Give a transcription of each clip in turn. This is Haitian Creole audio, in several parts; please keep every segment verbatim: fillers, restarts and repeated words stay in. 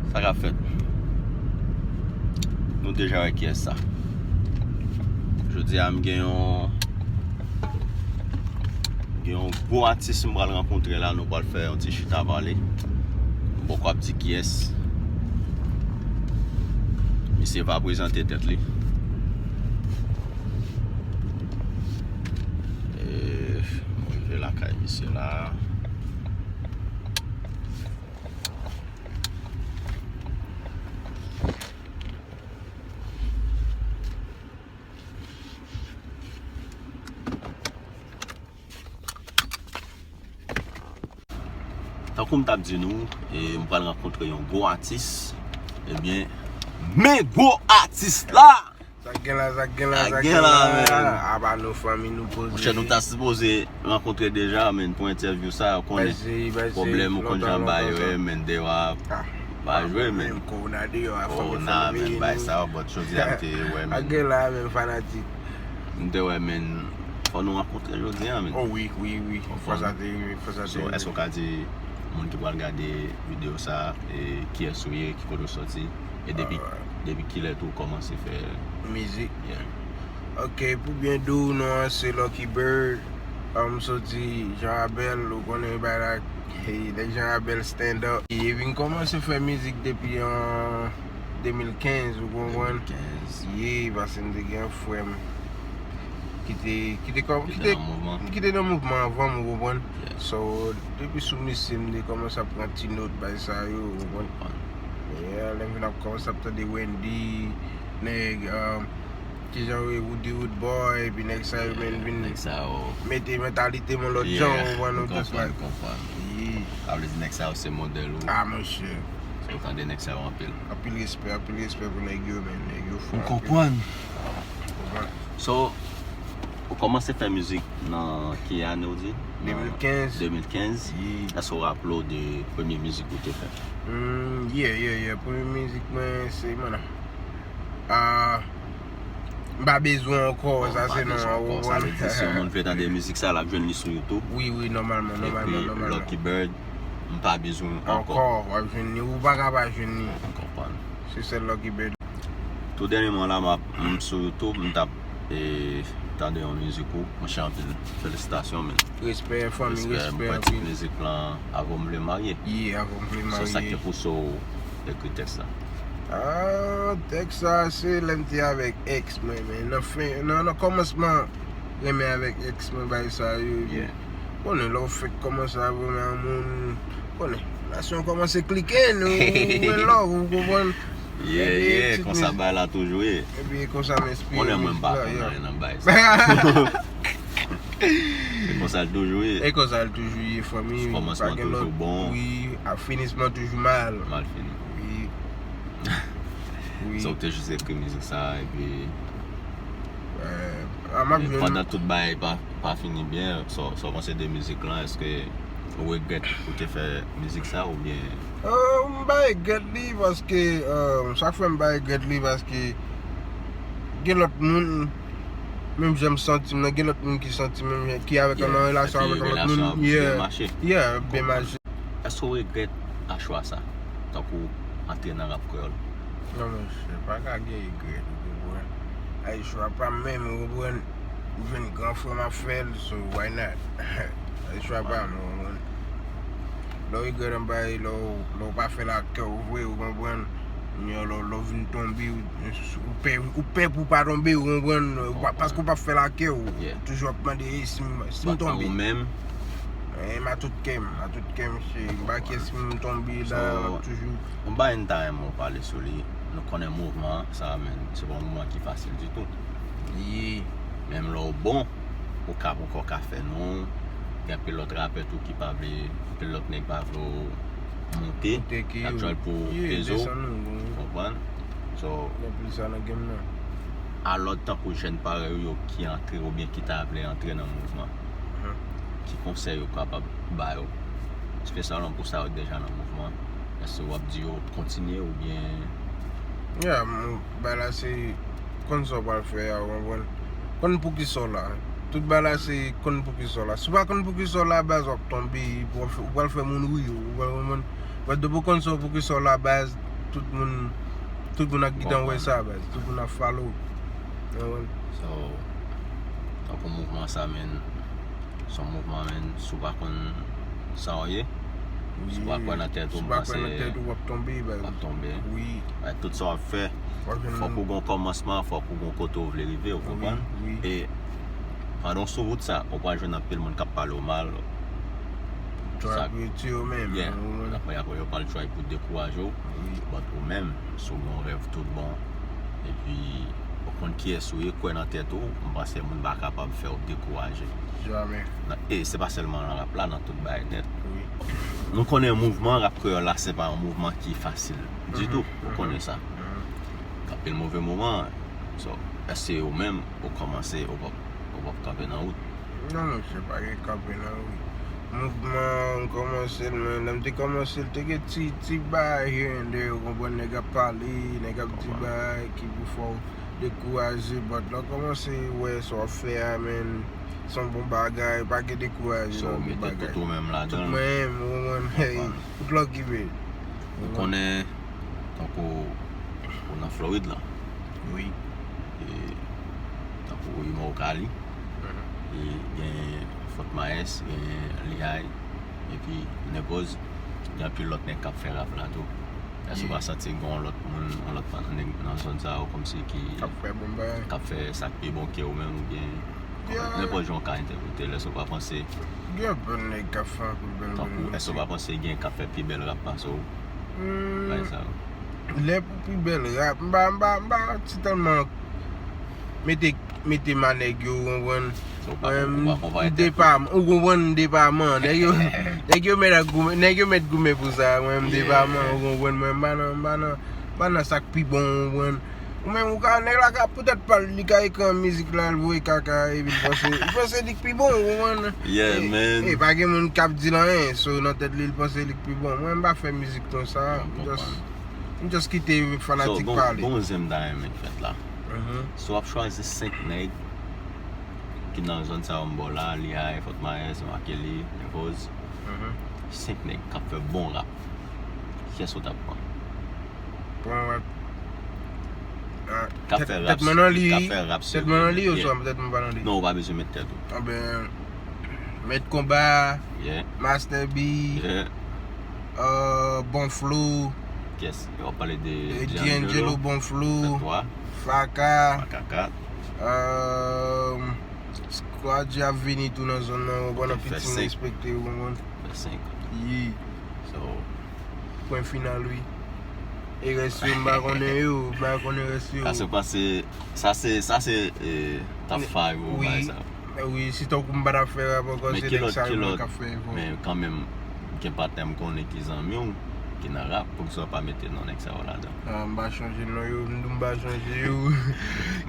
Sa k ap fèt? Nou deja wè kiyès sa. Jodi a, m gen yon, gen yon gwo atis m pral rankontre la, nou pral fè yon ti chita pale. M poko ap di kiyès. Misye va prezante tèt li. E, m rive lakay misye la. Tankou m t ap di nou, e, m pral rankontre yon gwo atis. Ebyen, men gwo atis la! Sa k gen la, sa k gen la, sa k gen la, men. Aba nou fanmi nou poze. Monchè, nou ta sipoze rankontre deja, men, pou entèvyou sa, ou konnen pwoblèm ou konn jan bagay yo ye, men, deyò a pa jwe, men. Kowona deyò a, fanmi, fanmi, men, bay sa, but jodi a, m te wè, men. Sa k gen la, men, fanatik. M te wè, men, fò nou rankontre jodi a, men. Oh, wi, wi, wi. Fò sa te rive, fò sa te rive. So, èske w ka di moun ki pral gade videyo sa, e, kiyès ou ye, ki kote w sòti, e depi, depi kilè tou w kòmanse fè mizik? Yeah. Ok, pou byen di w, non an se Lucky Bird. M soti Jan Rabèl, ou konnen bagay la, hey, nèg Jan Rabèl stand up. E vin kòmanse fè mizik depi an de mil kenz, ou konprann? De mil kenz. Ye, paske m te gen yon frè m ki te, ki te kòm, ki te, ki te nan mouvman anvan m, ou konprann? Yeah. So, depi sou misye, m te kòmanse ap pran ti nòt, bagay sa yo, ou konprann? Yeah, lè m vin ap kòmanse ap tande Wendy, nèg, um, kijan yo ye, Woody Woodboy, epi nèg sa yo, men, vin mete mantalite m yon lòt jan, ou konprann, ou just like, yeah. Sa vle di nèg sa yo se modèl ou? Ah, monchè. Si w tande nèg sa yo anpil. Anpil respè, anpil respè pou nèg yo, men, nèg yo fò anpil. M konprann. Konprann. So, ou kòmanse fè mizik nan ki ane ou di? De mil kenz. De mil kenz? Yeah. Èske w raple w de premye mizik ou te fè? Hmm, yeah, yeah, yeah. Premye mizik mwen, se, mwen, ah, m pa bezwen ankò, sa se non an, ou konprann? Sa vle di si yon moun vle tande mizik sa, l ap jwenn li sou YouTube. Wi, wi, nòmalman, nòmalman, nòmalman. Epi Lucky Bird, m pa bezwen ankò. Ankò, w ap jwenn li, ou pa ka pa jwenn li. M konprann. Se sèl Lucky Bird. Tou dènyèman la, m ap, m sou YouTube, m t ap, e, tande yon mizik ou. Monchè, anpil felisitasyon, men. Respè, fanmi, respè, m pran tit mizik lan Avan m vle marye. Yeah, Avan m vle marye. So, sa ki te pouse w ekri tèks la? Ah, tèks sa, se lè m te avèk èks mwen, men nan fen, nan, nan kòmansman renmen avèk èks mwen, bagay sa yo, epi, yeah, konnen, lè w fèk kòmanse ap renmen yon moun, konnen, relasyon kòmanse klike, nou, ou wè love, ou konprann? Yeah, yeah, konsa bagay la toujou ye. Epi konsa m enspire mizik la, yeah. Konnen mwen m pa konn anyen nan bagay sa. E konsa l toujou ye. E konsa l toujou ye, fanmi. Kòmansman toujou bon. Wi, a finisman toujou mal. Mal fini. Wi. Wi. So, ou te jis ekri mizik sa, epi, euh, pandan tout bagay pa, pa fini byen, sa w, sa w panse de mizik lan? Èske ou regrèt ou te fè mizik sa oubyen? Euh, m pa regrèt li paske, euh, sa k fè m pa regrèt li paske gen lòt moun, menm jan m santi m nan, gen lòt moun ki santi menm jan, ki avèk, yeah, nan relasyon avèk lòt moun, yeah, yeah, byen mache. Èske w regrèt a chwa sa, tankou antre nan rap kreyòl? Non, monchè, pa ka gen regrèt, ou konprann? Ay, chwa pa m menm, ou konprann? M jwenn gran frè m ap fè l, so why not? Ay, chwa pa m, ou konprann? Lè w regrèt yon bagay, lè w, lè w pa fè l ak kè w vre, ou konprann? Lè, lè, lè w vin tonbe, ou, ou pè, ou pè pou w pa tonbe, ou konprann? Ou pa, paske w pa fè l ak kè w, ou toujou ap mande, "Ey, si m, si m tonbe?" Ou menm? Eh, m a tout kè m, a tout kè m, se, m pa kè si m tonbe la, m ap toujou. Yon bagay m ta renmen w pale sou li, nou konnen mouvman sa, men se pa yon mouvman ki fasil ditou. Wi. Menm lè w bon, ou ka poko ka fè non, gen anpil lòt rapè tou ki pa vle, anpil lòt nèg pa vle w monte, y ap try pou peze w, konprann? So, gen anpil sa nan game nan. Alò, tankou jèn parèy ou yo ki antre oubyen ki ta vle antre nan mouvman, ki konsèy ou kapab ba yo? Espesyalman pou sa yo deja nan mouvman, èske w ap di yo kontinye oubyen? Ya, m, bagay la se konn sa w pral fè a, ou konprann? Konn poukisa w la. Tout bagay la se konn poukisa w la. Si w pa konn poukisa w la, baz, w ap tonbe, epi w ap fè, ou pral fè moun ri w, ou pral konprann. But depi w konn sa w, poukisa w la, baz, Tout moun, tout moun ap gentan wè sa, baz. Tout moun ap follow. Ou konprann? So, tankou mouvman sa, menn, se yon mouvman, menn, si w pa konn sa w ye, si w pa kwè nan tèt ou, m panse w ap tonbe, baz. W ap tonbe. Wi. Tout sa w ap fè, fòk ou gen yon kòmansman, fòk ou gen yon kote w vle rive, ou konprann? E pandan w sou wout sa, ou pral jwenn anpil moun k ap pale w mal. Try pou yo tiye w menm. Yeah. Apre, apre yo pral try pou dekouraje w. But ou menm, si w gen yon rèv tout bon, epi ou konn kiyès ou ye, kwè nan tèt ou, m panse moun pa kapab fè w dekouraje. Jamè. E se pa sèlman nan rap la, nan tout bagay nèt. Wi. Nou konnen mouvman rap kreyòl la, se pa yon mouvman ki fasil ditou. Ou konnen sa. Gen anpil move moman. So, èske ou menm, ou kòmanse, ou p ap, ou p ap kanpe nan wout? Non, monchè, pa gen kanpe nan wout. Mouvman, m kòmanse l, men lè m te kòmanse l, te gen ti, ti bagay here and there, ou konprann, nèg ap pale, nèg ap di bagay ki pou fè w dekouraje, but lè w kòmanse wè sa w ap fè a, menn, se yon bon bagay, pa gen dekouraje nan tout bagay. Tout mwen menm, ou konprann, hey, tout lòk ki pe. Ou konnen, tankou ou nan Florid la. Wi. E, tankou Imo Kali. E gen Fort Myers, gen Lehigh, epi Naples, gen anpil lòt nèg k ap fè rap la tou. Èske w pa santi gen yon lòt moun, yon lòt nèg nan zòn sa yo kòmsi ki k ap fè bon bagay, k ap fè sa k pi bon ke ou menm, oubyen nenpòt jan w ka entèprete, èske w pa panse gen anpil nèg k ap fè anpil bèl bagay? Tankou, èske w pa panse gen k ap fè pi bèl rap pase w? Bagay sa yo. Lè pou pi bèl rap, m pa, m pa, m pa ti tèlman mete, mete ma nèg yo, ou konprann? M depaman, ou konprann, m depaman. Nèg yo, nèg yo mèt ap goumen, nèg yo mèt goumen pou sa, mwen m depaman, ou konprann? Mwen m pa nan, m pa nan, m pa nan sa k pi bon, ou konprann? Ou menm, ou ka, nèg la ka poutèt pa l, li ka ekri an mizik la, l voye kaka, epi l panse, li panse li k pi bon, ou konprann? Yeah, man. E pa gen moun k ap di l anyen, so nan tèt li, li panse li k pi bon. Mwen, m pa fè mizik konsa. M just, m just kite fanatik pale. So, gon, gon zen m ta renmen fèt la. Si w ap chwazi senk nèg ki nan zòn sa yo m ba w la, Lehigh, Fort Myers, Martelly, Naples, senk nèg k ap fè bon rap, kiyès ou t ap pran? Pran rap. K ap fè rap, k ap fè rap serye. Tèt mwen nan li, oswa tèt mwen pa nan li? Non, ou pa bezwen met tèt ou. Anben, Mèt Konba, Master B, euh, Bon Flow. Kiyès? W ap pale de D'Angelo, Bon Flow, Faka, euh, Squaddy ap vini tou nan zòn nan, ou konprann, piti m respekte, ou konprann? Fè senk. Yeah. So, pwen final, wi. E rès yo, m pa konnen yo, m pa konnen rès yo. Sa se pase, sa se, sa se, eh, top five ou bagay sa. Wi, si tankou m pa t ap fè rap ankò, se nèg sa yo k ap fè efò. Men kanmenm, gen patnè m konnen ki zanmi w, ki nan rap, poukisa w pa mete non nèg sa yo ladan? Ah, m pa chonje non yo, m di w m pa chonje yo.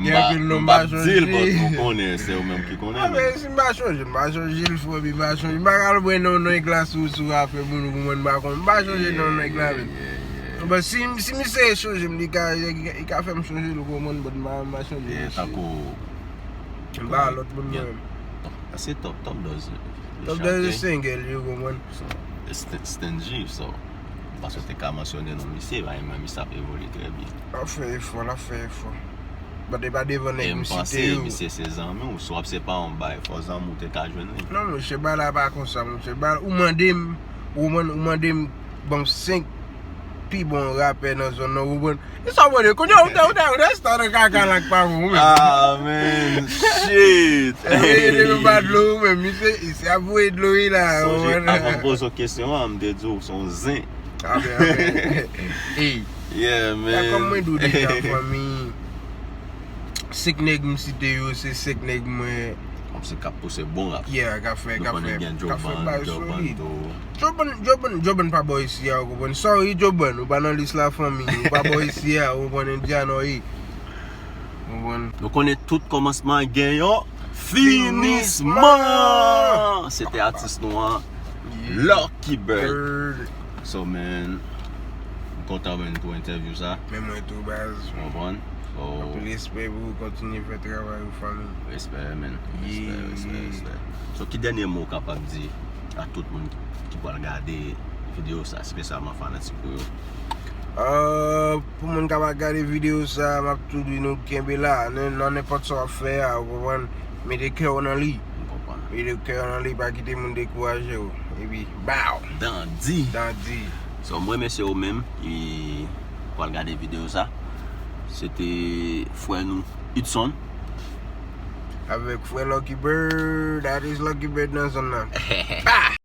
Gen anpil non m pa chonje. M pa di l, but ou konnen, se ou menm ki konnen. Ah, men si m pa chonje, m pa chonje l, frè, m pa chonje. M pa ka al pran non nèg la sou, sou afè moun ou konprann, m pa konn. M pa chonje non nèg la, men. But si, si misye chonje m, li ka, li ka fè m chonje l, ou konprann, but m pa, m pa chonje misye. Tankou, m pa lòt moun mwen. Èske Top, Top Dòz, Top Dòz se single li, ou konprann? So, St-, Stingy, so, paske w te ka mansyone non misye, ba, mwen, misye ap evolye trè byen. L ap fè efò, l ap fè efò. But e pa devan nèg m site yo. Misye se zanmi w, si w ap se pa yon bay, fò zanmi w te ka jwenn li. Non, monchè, bay la pa konsa, monchè. Bay, ou mande m, ou man-, ou mande m, ban m senk pi bon rapè nan zòn nan, ou konprann? E sa w mande, kounye a, ou ta, ou ta, ou ta, ou ta nan kaka la k pa bon, ou menm. Ah, man, shit. Depi m pa dlo, ou menm, misye, misye ap voye dlo, wi, la, ou konprann? Sonje, avan m poze w kesyon an, m te di w se yon zen. Ah, ben, ah, ben. Ey. Yeah, man. Kòm mwen di w deja, fanmi, senk nèg m site yo, se senk nèg mwen. Kòmsi k ap pouse bon rap. Yeah, k ap fè, k ap fè, k ap fè bagay solid. Joban, Joban, Joban pa bò isi a, ou konprann? Sorry, Joban, ou pa nan lis la, fanmi. Ou pa bò isi a, ou konprann, Indiana, ey. Ou konprann? Nou konnen tout kòmansman gen yon finisman. Se te atis nou an, Lucky Bird. So, man, m kontan, man, pou entèvyou sa. Men mwen tou, baz. Ou konprann? So, anpil respè pou ou, kontinye fè travay ou, fanmi. Respè, man. Respè, respè, respè. So, ki dènye mo w kapab di a tout moun ki pral gade videyo sa, espesyalman fanatik ou yo? Uh, pou moun k ap gade videyo sa, m ap tou di nou kenbe la nan nenpòt sa w ap fè a, ou konprann? Mete kè w nan li. M konprann. Mete kè w nan li, pa kite moun dekouraje w. Epi, bow! Dandi. Dandi. So, mwen remèsye ou menm ki pral gade videyo sa. Se te frè nou Hudson. Avèk frè Lucky Bird, that is Lucky Bird nan zòn nan.